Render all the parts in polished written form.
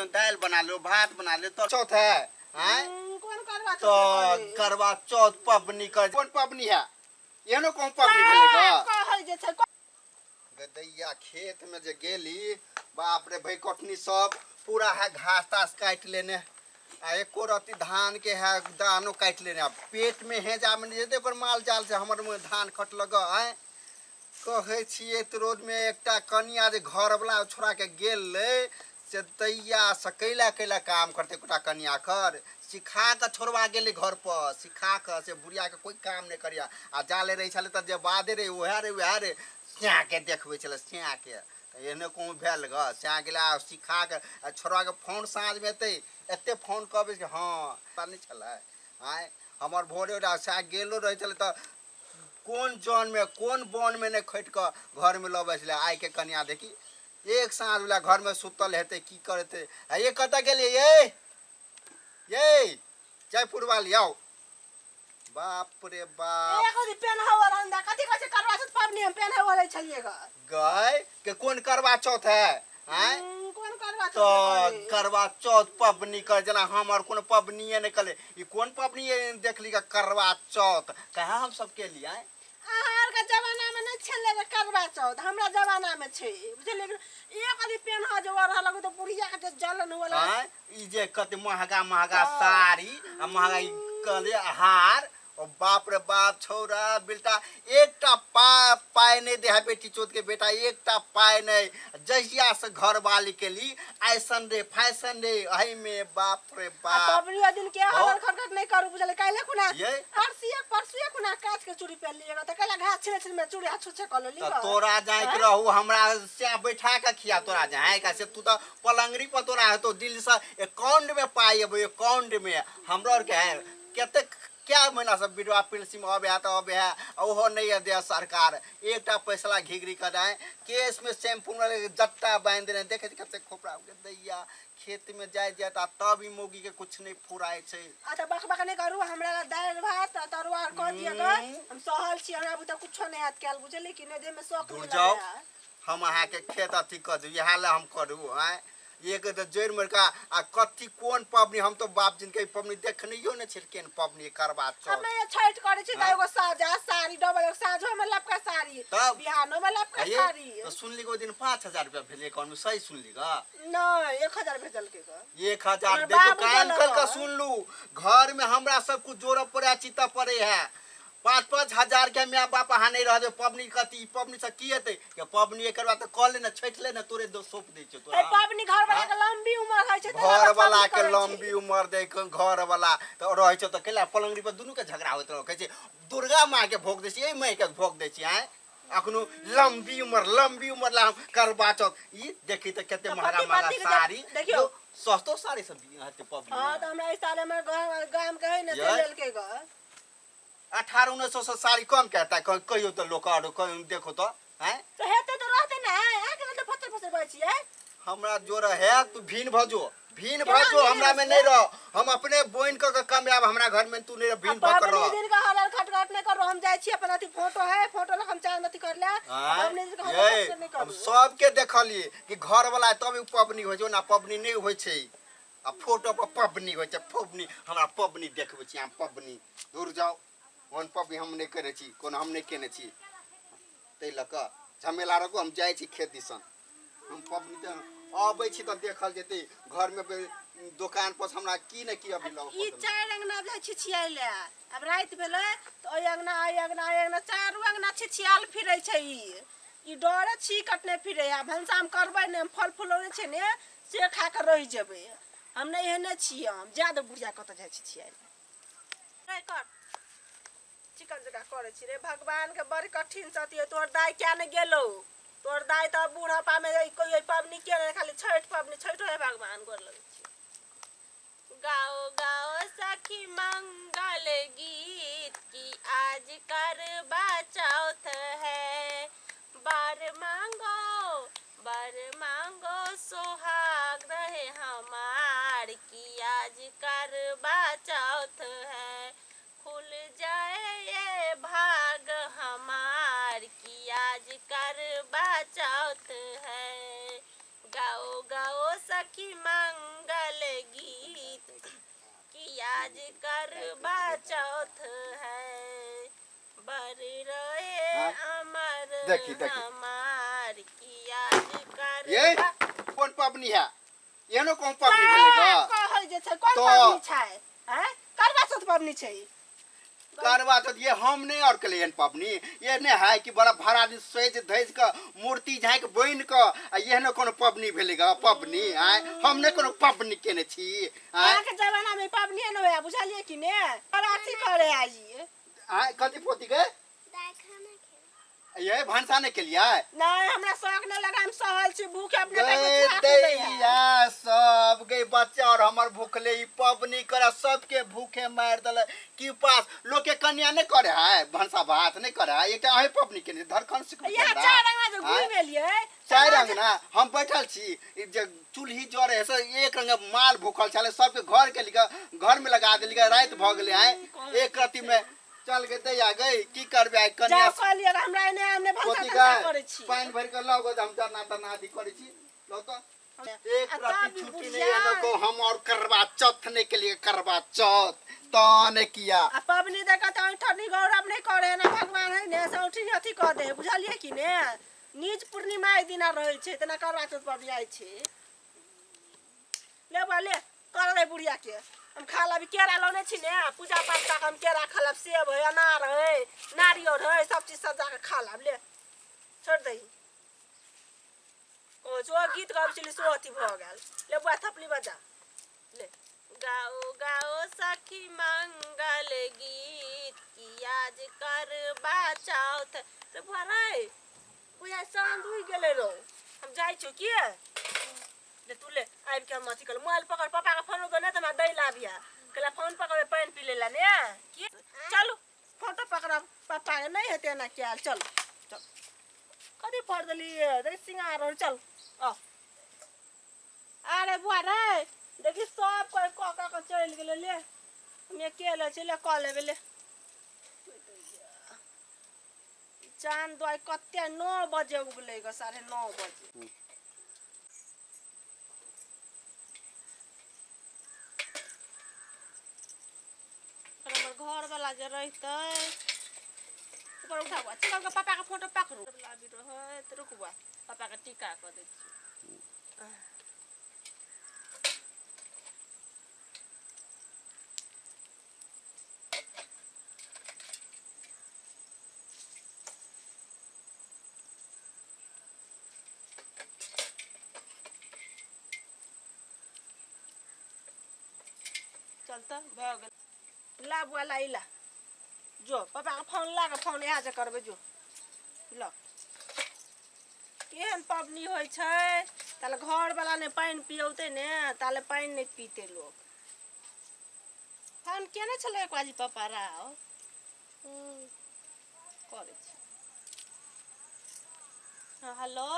दालि बना ले, भात बना ले। तो चौथ है आँय? कोन करवा तो करवा चौथ पबनी कर कोन पबनी है? एहनो कोन पबनी भेलै ग? कहै जे छै। गदैया खेत में जे गेली, बाप रे भई, कटनी सब पूरा है, घास तास काटि लेने आ एको रत्ती धान के है दानो काटि लेने। आ पेट में हेजा में जेतै ओकर माल जाल से हमर में धान कटलक। आँय, कहै छियै तऽ रोडमे एकटा कनिया जे घरवला छोड़ा के गेलै से दैया से कैला कैला काम करतै। एकोटा कनिया कर सिखा कऽ छोड़वा गेलै घर पर सिखा कऽ से बुढ़ियाके कोइ काम नहि करिया। आ जाले रहै छलै तऽ जे बाधे रहै उएह रे उएह रे सियाके देखबै छलै सियाके। तऽ एहने कोनो भेल ग सिया गेलै आ सिखा कऽ आ छोड़वा के फोन साँझमे एतै, एते फोन कहबै कि हँ नहि छलै। आँय, हमर भोरे सएह गेलो रहै छलै तऽ कोन जनमे कोन वनमे नहि खटि कऽ घरमे लबै छलै। आइके कनिया देखी, एक साँझ वला घरमे सुतल हेतै, की करतै? आ ये कतऽ गेलियै ये? ये जयपुर वाली आउ। बाप रे बाप। एक दिन पेनहावर रहन कथी कहै छै करवा चौथ पबनी हम पेनहावर रहै छलियै ग। गय के कोन करवा चौथ है? आँय? कोन करवा चौथ? तऽ करवा चौथ पबनी कर जेना हम आर कोनो पबनिए नहि कले। ई कोन पबनी देखली ग करवा चौथ? कहाँ हम सब केली? आँय, अहाँ आरके जमानामे नहि छलै रे करवा चौथ, हमरा जमानामे छै, बुझलियै? एक आदमी पेनहा जे ओढ़ऽ लगै तऽ बुढ़िया के जे जलन हुअ लगै। आँय, ई जे कते महगा महगा साड़ी आ महगा ई कहलियै हार, ओ बाप रे बाप, छौरा बेटा एकटा पा पाइ नहि दे है बेटी चोत के बेटा, एकटा पाइ नहि। जहिया से घरवाली केली ऐसन रे फैशन रे एहिमे, बाप रे आ बाप। पबनियो दिन के हलर खटखट नहि करू, बुझलियै? काल्हि खुना ये परसुए परसुए खुना काच के चूड़ी पहिनलियै तऽ कैला घास छिले छिले चूड़ी हाथ छुछे कऽ लेली तऽ ग। तोरा जाइक आँय? रहू हमरा से बैठा के खिया तोरा जाए का से तू तऽ पलंगरी पर तोरा हेतौ दिल से अकाउंट में पाइ अबै अकाउंट में। हमरो आरके है कतेक क्या महीना सब विधवा पेंशन अबे है तऽ अबे है, आ ओहो नहि दे सरकार एकटा पैसा। घिघरी कर आए केस में शैम्पू में जट्टा बांधि देने, देखे छी कते खोपड़ा के दैया। खेत में जाय जाय आ तब ई मौगी के कुछ नहीं फुराय छै। आ तऽ बक बक नहि करू, हमरा ला दालि भात आ तरुआ आर कऽ दिअ ग। हम सहल छी, हमरा बुते कुछो नहि हैत कयल, बुझलियै कि नहि? देहमे शौक दूर नहि जाउ। लगैया। हम अहाँके खेत अथी कऽ दू, इएह लए हम करू? आँय, एक तऽ जड़ि मरिका आ कथी कोन पबनी? हम तऽ बाप जिनके ई पबनी देखनैयो नहि छियै, केहन पबनी करबा चौथ। हमे जे छठि करै छी तऽ आँय? एगो साजा साड़ी डबल, एगो साँझो में लपका साड़ी, तब? बिहानो में लपका आइए साड़ी। तऽ सुनली ओहि दिन 5000 रुपया भेलै अकाउंट में, सही सुनली ग? नहि, 1000 भेजलकै ग। 1000। हमर देखियौ, बाबू कान देलक। खोलि कऽ सुनलू, घर में हमरा सब कुछ जोड़ऽ पड़े है, चितऽ पड़े है। 5-5 हजार के माय बाप अहाँ नहि रहबै। पबनी कथी? ई पबनी से की हेतै? के पबनी एकर बाद तऽ कऽ ले ने, छठि ले ने, तोरे दो सौंप दै छियौ ए तोरा। पबनी घर वाला आँय? के लंबी उम्र होइ छै तै घर लोक वाला पबनी के करै छै। लंबी उम्र दे घर वाला तऽ रहै छौ तऽ कैला पलंगरी पर दुनू के झगड़ा होइत रहौ? कहै छै दुर्गा माँ के भोग दै छी, एहि माँ के भोग दै छी। आँय, अखनो लंबी उम्र, लंबी उम्र ला हम करवा चौथ। ई देखी तऽ कते तऽ महंगा पति महंगा पति के साड़ी। देखियौ। यौ, सस्तो साड़ी सब हेतै पबनी हँ, मे? तऽ हमरा एहि साल हमर गाम गाम के है ने से यै? लेलकै ग। 1800-1900 से साड़ी कम के हेतै? कहियौ तऽ लोक आरो देखो तऽ। आँय? तऽ हेतै तऽ रहतै ने। अहाँके लेल तऽ फचर फचर बजै छियै। हमरा जोर है तू भीन भजो, भीन केना भजो। भीन हमरा में भजबै? नहीं रह, हम अपने बोइन क के कमायब, हमरा घर में तू नहीं रह, आ भीन भऽ के पबनी रह। दिन के हलर खटखट नहि करू, हम जाइ छी अपन अथी फोटो है, फोटो लऽ हम चाँद अथी कर ले। आँय? पबनी दिन के हलर ये खटखट नहि हम करू। सबके देखलिए कि घर वाला तब उ पबनी होइ छै, ओना पबनी नहीं होइ छै। आ फोटो पर पबनी होइ छै, पबनी हमरा पबनी देखबै छी हम पबनी? दूर जाओ, ओहन पबनी हम नहि करै छी, कोनो हम नहि केने छी, ताहि लऽ कऽ झमेला रखू। हम जाइ छी खेत दिसन, हम पबनी तऽ अबै छी तऽ देखल जेतै। घरमे दोकान पर हमरा की ने की अभी लऽ ई चारि अंगना जाइ छिछियाइ ले। आब राति भेलै तऽ ओहि अंगना, एहि अंगना, एहि अंगना, चारू अंगना छिछियाल फिरै छै ई। ई डरे छी कटने फिरै। आ भनसा हम करबै नहि, हम फल फूल लौने छियै ने से खा कऽ रहि जेबै। हम नहि एहने छियै। हम जाय दे बुढ़िया कतऽ जाइ छिछियाइ ले। नहि कर, चिकन जकाँ करै छी रे भगवानके बड़ कठिन से अथी। तोहर दाइ किया नहि गेलौ? तोहर दाइ तऽ बूढ़ापामे कोइ पबनी के नहि, खाली छठि पबनी, छठि हे भगवान, गोर लगै छी। गाओ गाओ सखी मंगल गीत की आज करवा चौथ है। बर मांगो, बर मांगो सुहाग रहे हमार की आज करवा चौथ है। खुल जाए ये भाग हमार की आज करवा चौथ है। गाओ गाओ सखी मंगल गीत कि आज करवा चौथ है बर रहे हाँ? अमर देखी, देखी। हमार कि आज ये करवा कोन पबनी है एहनो कोन पबनी भेलै ग कहै जे छै कोन तो- पबनी छै हैं करवा चौथ पबनी छै करवा चौथ ये हम नहीं और के एहन पबनी ये नहीं है कि बड़ा भाड़ा दिन सज धज के मूर्ति झाँक बनि के आ एहनो कोनो पबनी भेलै ग पबनी आय हम नहीं कोनो पबनी केने छी आय अहाँके जमाना में पबनी नहि होया बुझलियै कि ने और अथी करे आई आय कथी पोती के ये भनसा नहीं केलियै नहीं हमरा शौक नहीं लगा हम सहल छी भूख अपने पेट में गए चूहा कुदै है। दैया सब गई बच्चा और हमर भूखले ई पबनी करे सबके भूखे मारि देले की पास लोग के कन्या नहीं करे है भनसा भात नहीं करे है एकटा अहीं पबनी केने धरखन सिखबै यहाँ हमरा। चार रंगा जो आँय? घुमि एलियै चारि रंग ना हम बैठल छी ई जे चूल्ही जरे है से एक रंग माल भूखल छलै सबके घर के लिखा घर में लगा देलियै राति भऽ गेलै आय एक रति में चल गे दैया गई की करबे आइ कन्या जाओ कहलियै हमरा एने हमने भनसा पोती तनसा गए करै छी पानि भरि के लाउ गो हम जरना तरना आदि करै छी लाउ तऽ एक आ राति तब छुट्टी नहीं बुढ़िया है को हम और करवा चौथ नहीं के लिए करवा चौथ तो ने किया आ पबनी देख तऽ ऐठनी गौरव नहि करे ना भगवान है ने से औठी अथी कऽ दे बुझलियै कि ने निज पूर्णिमा एक दिना रहै छै तेना करवा चौथ पबनी आइ छै ले बा ले कर रे बुढ़िया के हम खा लेब केरा लौने छी ने पूजा पाठ कऽ के हम केरा खा लेब सेब है अनार है नारियर है सब चीज सजा के खा लेब ले छोड़ दही ओ जो गीत गाबै छली सो अथी भऽ गेल ले बुआ थपली बजा ले गाओ गाओ सखी मंगल गीत कि आज करवा चौथ रे बुआ रे बुआ साँझ उगि गेलै रौ हम जाइ छियौ के ले तू ले आबि के हम अथी कर मोबाइल पकड़ पापा के फोन दो ने तऽ हमरा दै ला आबिया कहला फोन पकड़बै पानि पी लै ला ने की चलू फोटो पकड़ब पापा के नहि हेतै एना कयल चल चल कथी पढ़ देलियै देख सिंगार और चल आ अरे बुआ रे देखी सब कोइ कऽ कऽ के चलि गेलै ले हम अकेले छी ले कऽ लेबै ले चाँद दुआइ कते 9 बजे उगलै ग 9:30 बजे। हमर घर वाला जे रहितै ऊपर उठाबू चल के पापा के फोटो पकड़ू लाबी रहै तऽ रुकबा पापा के टीका कऽ दै छी। चल तऽ भऽ गेल ला बुआ ला ई ला जो पापा के फोन ला के फोन इएह जे करबै जो ल केहन पबनी होइ छै ताले घरवला नहि पानि पियौतै ने ताले पानि नहि पीतै लोक। फोन केने छलै एक बाजी पापा राव करै छी। हँ हेलो।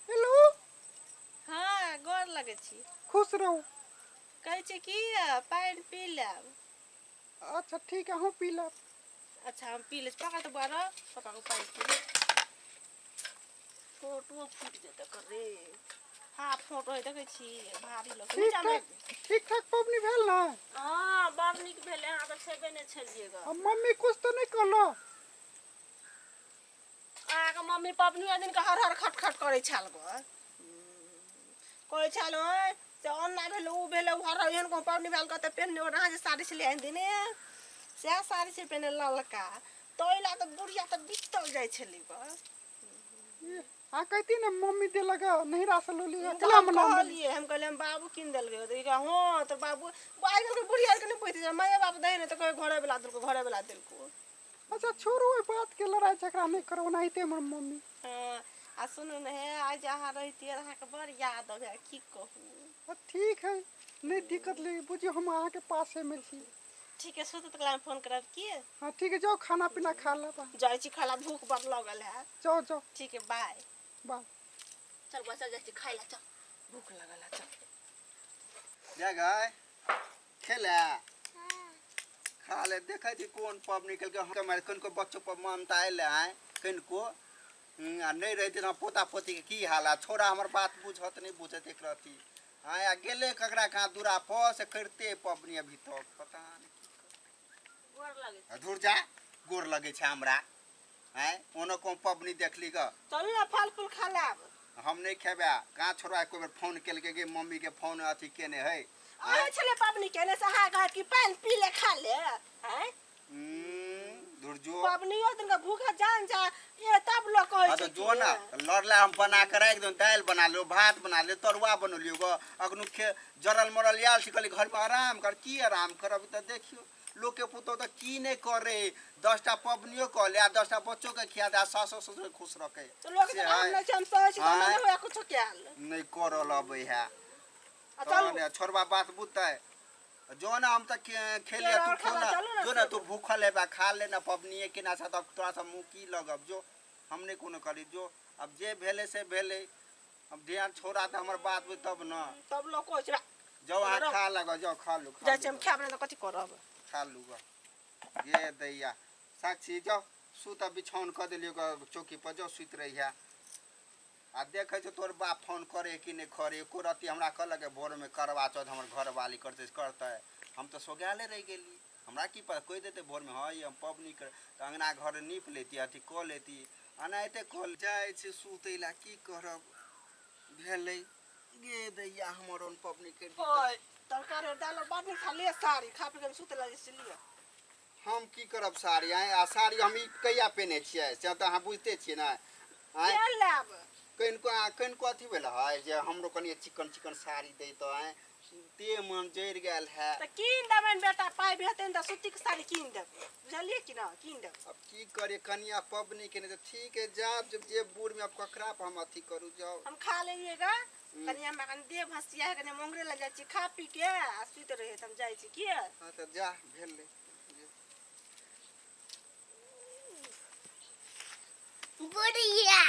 हेलो। हँ गोर लगै छी। खुश रहू। कहै छी कि पानि पी लेब। अच्छा ठीक है, अहूँ पी लेब। अच्छा हम पी लै छी। पकड़ तऽ बुआ रौ पापा के पानि पी ले। फोटो फूटि जेतै एकर रे। हाँ फोटो है देखै छी भारी लग ठीक ठाक ठीक ठाक पबनी भेल ने? हँ बड़ नीक भेलै। अहाँ तऽ छेबे नहि छलियै ग। आ मम्मी कुछ तऽ नहि कहलो? अहाँके मम्मी पबनी दिन के हर हर खट खट करै छल ग। कहै छल ओय से अन्ना भेलै उ भेलै उ हर एहन को पबनी भेल कते पेन्हने ओ अहाँ जे साड़ी छलियै आनि देने सएह साड़ी छै पेन्हने ललका तऽ ओहि लए तऽ बुढ़िया तऽ बीतल जाइ छलै ग। अहाँ कहती ने मम्मी देलक नैहरा से लोली तऽ केला हम मना कहलियै हम कहलियै हम बाबू कीन देलकै तऽ ई कहै हँ तऽ बाबू आइ काल्हिके बुढ़िया आरके नहि बुझतै माये बाप दै ने तऽ कहै घरे वला देलको घरे वला देलको। अच्छा छोड़ू ओहि बात के, लड़ाई झगड़ा नहि करू ओनाहिते हमर मम्मी। हँ आ सुनू ने हे आइ जे अहाँ रहितियै अहाँके बड़ याद अबै की कहू। ठीक है नहि दिक्कत ले बुझियौ हम अहाँके पासे में छी। ठीक है सुतत काल फोन करब की। हाँ ठीक है जाओ खाना पीना खा लेब। जाइ छी खाला भूख बड़ लगल है। जाओ जाओ। ठीक है बाय। बाय। चल बच्चा जाइ छी खाइ ला चल भूख लगल है चल। जा गाय खेला खा ले। देखै छी कोन पबनी केलकै हम कनिको बच्चो पर ममता अयलै आय कनिको आ नहि रहितै तऽ पोता पोतीके की हाल आ छोड़ा हमर बात बुझत नहि बुझत एक रति। आँय आ गेलै ककरा कहाँ दूरा पर से करिते पबनी अभी तक पता नहि गोर लगै आ धुर जा गोर लगै छै हमरा आँय ओनो कोन पबनी देखली ग चलू ने फल फूल खा लेब हम नहि खेबै कहाँ छोड़वा एको बेर फोन केलकै कि मम्मीके फोन अथी केने है अहाँ छलै पबनी केने से अहाँ कहत कि पानि पी ले खा ले आँय धुर जो पबनियो दिन के भूखा जान जा ये तब लोग कहै हाँ छै तो जो ना लड़ला हम बना के राखि दो दालि बना लियो भात बना लियो तरुआ बनलियो गो अखनु खे जरल मरल आयल छी कहली घर पर आराम कर की आराम करब तऽ देखियो लोक के पुतोह तऽ की नहि करे 10टा पबनियो कऽ ले आ 10टा बच्चो के खिया दे आ सासो ससुर के खुश रखे तो लोग से हम है। नहि छै हम सहै छी तऽ हमरा आँय। नहि होया कुछो कयल नहि करल अबै है आ चलू तहन छोड़बा बात बुझतै जो ना हम तऽ खेले केरा तू और खो खाना ना चलू ना जो ना से। तू भूखल हेबा खा ले ना पबनिए केना छ तब तोरा से मुँह की लगब जो हम नहि कोनो करी जो अब जे भेलै से भेलै अब ध्यान छोड़ा तऽ हमर बात बुझ तब ना तब लोग कहै छै जाओ अहाँ रहो। खा लगो जाओ खा लू खा जाइ छी लू हम खायब नहि तऽ कथी करब खा लू ग गे दैया साक्षी जाओ सुत आ बिछौन कऽ देलियौ ग चौकी पर जाओ सुति रहिया आ देखै छौ तोहर बाप फोन करे कि नहि करे एको रत्ती हमरा कहलक भोरमे करवा चौथ हमर घरवाली करतै से करतै हम तऽ सोगायले रहि गेली हमरा की पता कहि देतै भोरमे हँ ई हम पबनी कर तऽ अङ्गना घर नीप लेती अथी कऽ लेती एनाहिते कऽ जाइ छी सुतै लए की करब भेलै गे दैया हमर ओन पबनी करि दितै। ओए तरकारी और दाल और बड़ नीक खा लिअ साड़ी खा पी के सुत लगे से लिअ हम की करब साड़ी आँय आ साड़ी हम ई कहिया पहिने छियै से तऽ अहाँ बुझिते छियै ने आँय के लेब कनिको अहाँ कनिको अथी भेल है जे हमरो कनि चिकन चिकन साड़ी दैतहुँ आँय देह मन जरि गेल है तऽ कीन देबनि बेटा पाइ भेटतनि तऽ सूतीके साड़ी कीन देबै बुझलियै कि ना कीन देबै अब की करियै कनिया पबनी केने तऽ ठीक है जाब जब जे बूढ़मे अब ककरा पर हम अथी करू जाउ हम खा लेलियै कनि हमरा कनि देह भसिया है कनि मोंगरे लग जाइ छी खा पी के आ सुति रहे तऽ हम जाइ छी की हँ तऽ जा भेलै बुढ़िया।